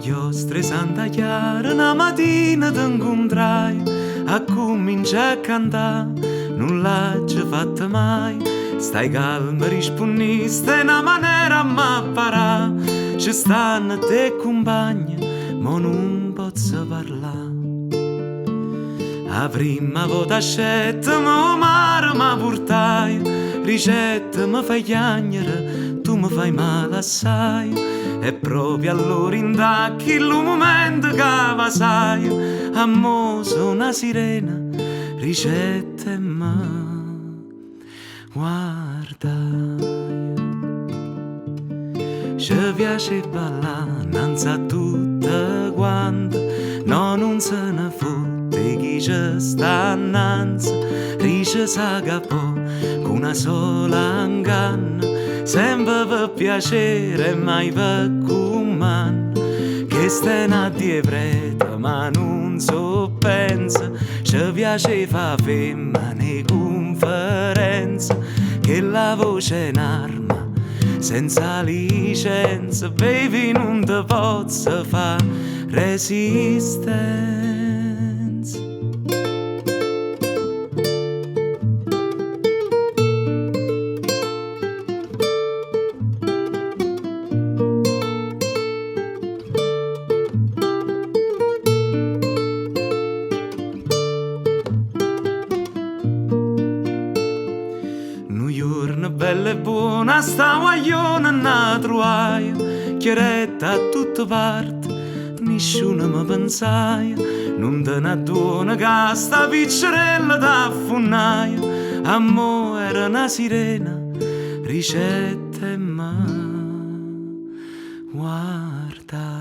chiostra 'e Santa Chiara 'na matina te 'ncuntraje, accumminciaje a cantà, nun l'aggio fatto mai. Stai calma, rispunniste 'e 'na manera 'a m'apparà, ce stanno 'e cumpagne, mo nun pozzo parlà. 'A primma vota ascettemo 'o mare m' purtaje, dicette me fai chiagnere, tu mi fai male assai. E proprio allora dint' 'a chillu mumento ca vasaje, a mo so' 'na sirena, dicette me guardaje. Ce piace 'e ballà 'nnanze a tutte quante, no nun se ne fotte 'e chi ce sta annanze, dice S'Agapò cu 'na sola 'nganna, sempe pe piacere e mai pe cummanno. Chesta è 'na dì 'e preta, ma nun so pensa, ce piace 'e fa femmene 'e conferenza, chella voce è n'arma senza licenza, baby nun te pozzo fa resistenza. Nu juorno bello e buono a sta guagliona 'a truvaje, chiedette a tutte parte, nisciuno me pensaje, nun te n'adduone ca sta piccerella t'affunnaje, a mo era 'na sirena, dicette me guardaje.